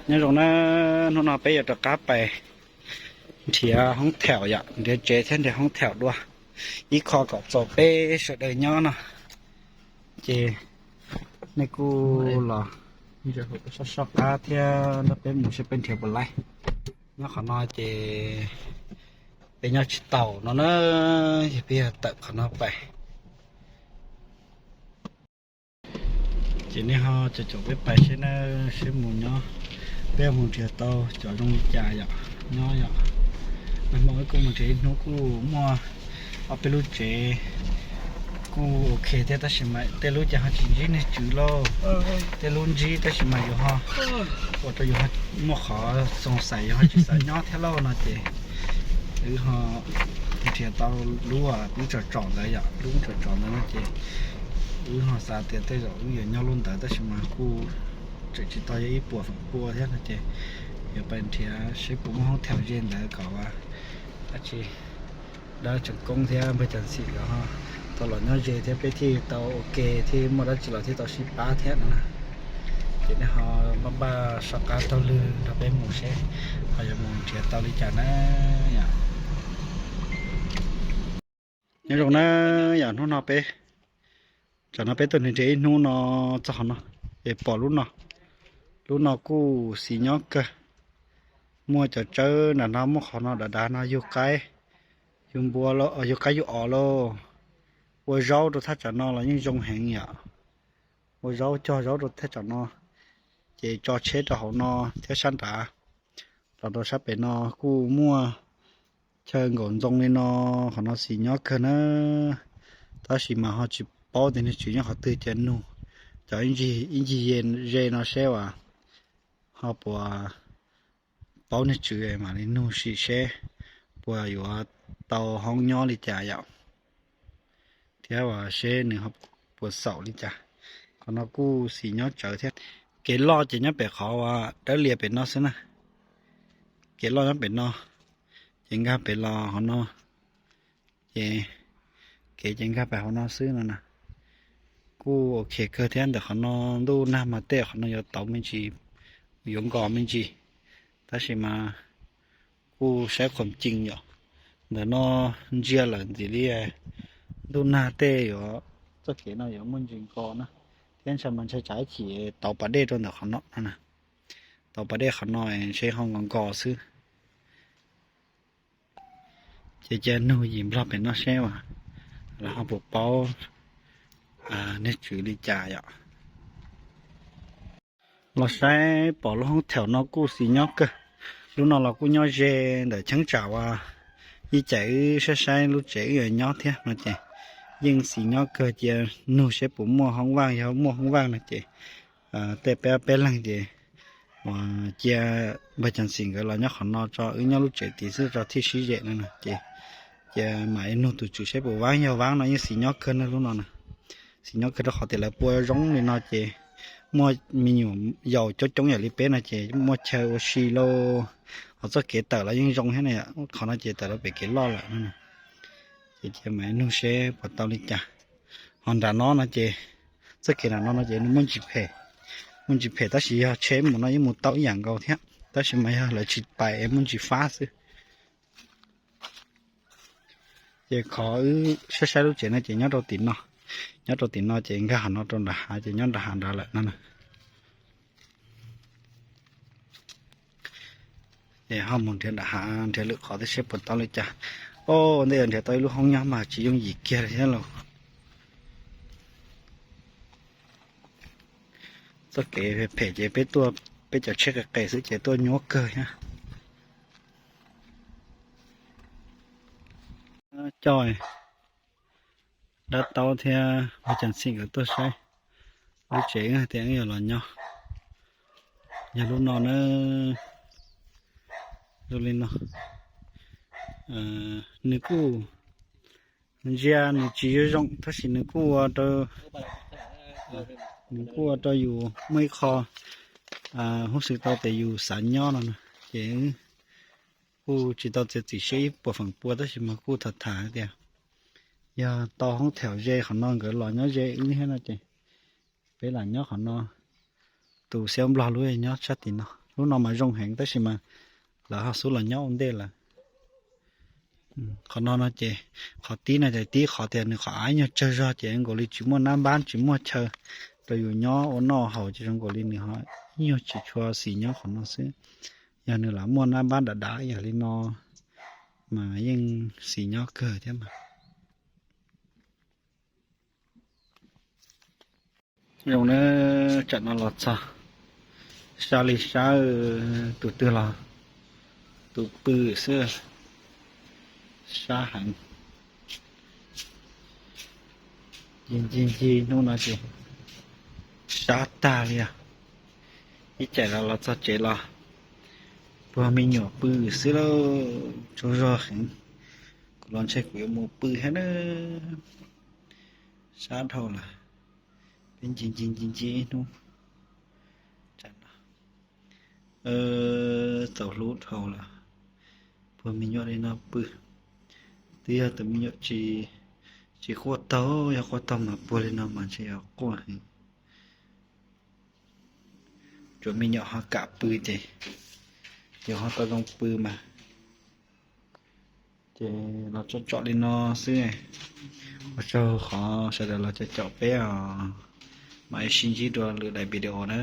Nyob zoo na, hnub no peb yuav rov qab pais nrhiav hoob thaum yom, nrhiav tsev thiab nrhiav hoob thaum dua ib qho kom txaus peb sawv daws nyob no. Ces nej kuj los soj soj qab thiab nrog peb mus seb peb nrhiav puas laib. Nyob qhov no ces peb nyob tsis taus no na, yog peb yog tawm qhov no pais. Ces nej ho caum caum peb pais seb na, seb mus nyob, peb mus nrhiav tau cov zoo li cas yom, nyob yom. Nag hmo wb kuj mus nrhiav ib hnub kuj muaj ob peb lub tsev kuj ok thiab, tab sis mas tej lub ces ho tsis ntsib niag tswv lauj. Tej lub ntsib tab sis mas yus ho ua rau yus ho muaj qhov xoo xais, yus ho tsis xav nyob thiab lauj no ces wb ho nrhiav tau lub, lub tsom tsom ntawd yom, lub tsom tsom ntawd no ces wb ho xav tias tej zaum wb yuav nyob lub ntawd tab sis mas kuj tseem tsis tau yog ib puas feem pua thiab no ces yuav pais nrhiav seb puas muaj hoob thaum ze ntawd kom dab tsi dab tseem koob thiab npawg Cam Xim lawv ho tau los nyob ze thiab peb thiaj tau ua ke thiab muaj dab tsi los thiaj tau sib pab thiab no na. Ces nej ho npaj npaj soj qab taug lw nrog peb mus seb ho yuav mus nrhiav tau li cas na. Nyob zoo na, yog hnub no peb, tsam no peb tuaj nrhiav nrhiav ib hnub no txog qhov no, es pom lub no, lub no kuj xis nyob kawg. Muaj cov tsawb nram no, muaj qhov no dav dav no yug qaib, yug npua, yug qaib yug os lauj. Ua zaub rau thaj tsam no los yeej zoo heev yom. Ua zaub cog zaub rau thaj tsam no, ces tso tsheb rau hauv no thiab sab nrad. Los rau sab pem no kuj muaj chaw nkaum ntoo li no, qhov no xis nyob kawg na. Tab sis mas ho tsis paub tias niag tswv nyob qhov twg, cia nug cov ib ncig ze no seb uas ho puas paub niag tswv mam li nug sim seb puas yuav tau hoob nyob li cas yom, thiab uas seb nws ho puas xaum li cas. Qhov no kuj xis nyob tsawv thiab. Kev loj ces nyob pem qhov uas dawb lias pem no xwb na. Kev loj nyob pem no, ces nkag pem los qhov no, ces kev ces nkag pem hauv no xwb no na. Kuj ok kawg thiab, ntawm qhov no ntuj nag mas tej qhov no yuav tauv me ntsis, yuav nkos me ntsis, tab sis mas kuj saib qhuam cees yom. Ntawm no ntsia lawm ntxim li ntuj nag tej yuav, txoj kev no yuav muaj ntsis nkos na, thiab ntshai mas ntshai tsam ib chim tauv pas dej rau ntawm qhov no no na. Tauv pas dej qhov no ntshe ho nkos nkos xwb. Ces cia nug yim nplog pem no seb uas lawv ho puas paub niag tswv li cas yom. Los saib pom lub hoob thaum no kuj xis nyob kawg. Lub no los kuj nyob ze ntawm cheeb tsam uas ib cais wb saib saib lub tsev wb yuav nyob thiab no ces yeej xis nyob kawg. Cia nug seb puas muaj hoob vaj, yog muaj hoob vaj no ces tej peb peb leeg ces uas cia npawg Cam Xim nkawd los nyob qhov no tso, wb nyob lub tsev tid xwb tso thiaj sib ze no na. Ces cia mam nug tus tswv seb puas vaab, yog vaab no yeej xis nyob kawg na lub no na. Xis nyob kawg rau qhov tias lawv pua zoo li no ces muaj me nyuam yaus coob coob yam li peb no ces muaj chaw ua si lauj. Ho txoj kev tawm los yeej zoo thiab na, qhov no ces tawm rau pem kev loj lawm no. Ces cia mam nug seb puas tau li cas. Ho nram no no ces txoj kev nram no no ces nws muaj ntsis phem, muaj ntsis phem tab sis yog tsheb mus no yeej mus tau ib yam nkaus thiab, tab sis mas yog lawv tsis pais es muaj ntsis fab xwb. Ces qhov wb saib saib lub tsev no ces nyob rau tim no, nyob rau tim no ces nkag qhov no rau nram hav ces nyob nram hav nrad lawm no na. Ces ho mus nrhiav nram hav nrhiav lwm qhov thiab seb puas tau li cas. Ua ntej yuav nrhiav tau ib lub hoob nyob mas tsis yooj yim kiag li thiab lauj. Txoj kev phem ces peb tuaj, peb cov tsheb qis qis xwb ces tuaj nyuaj kawg thiab. Coj dab taub thiab ua cas xim nkawd tuaj saib lub tsev wb hais tias wb yuav los nyob. Yog lub no na, zoo li no, nws kuj ntsia nws tsis zoo zoo tab sis nws kuj ua rau, nws kuj ua rau yus muaj ib qho huj xwm tau tias yus xav nyob no na. Ces kuj tsis tau txiav txim siab ib puas feem pua tab sis mas kuj tham tham tias yog tau hoob thaum ze qhov no nkawd los nyob ze wb thiab no ces peb lam nyob qhov no. Tus xiab nplog lub nyob sab tim no. Lub no mas zoo heev tab sis mas lawv ho xub los nyob ua ntej lawm. Qhov no no ces qhov tib no ces tib qhov tias nws qhov av nyuag tsawg zog ces zoo nkaus li tsis muaj nab npab tsis muaj chaw rau yus nyob ua noj haus ces zoo nkaus li nws ho ib nyuag tsis tshua xis nyob qhov no xwb. Yog nws lam muaj nab npab dav dav yam li no mas yeej xis nyob kawg thiab mas. Zoo na, tsam no los txog sab li sab, tus twg los tus pw xwb, sab heev. Ncig ncig ncig hnub no ces sab tag li os. Ib tsam no los txog tsev los puag me nyuam pw xwb lauj, tsaug zog heev. Kuv los ntshe kuv yuav mus pw thiab na, sab dhau lawm. Peb ncig ncig ncig ncig ib hnub, tsam no txaus hlub dhau lawm, puag me nyuam li no pw. Twb yog tus me nyuam tsis quaj taug, yog quaj taug mas puag li no mas ntshe yuav quaj heev. Tsuas me nyuam ho kam pw ces yus ho tau zoo pw mas. Ces los tsom tsom li no xwb. Ua tsaug qhov sawv daws los caum caum peb os. Mam sib ntsib dua lwm daim video na.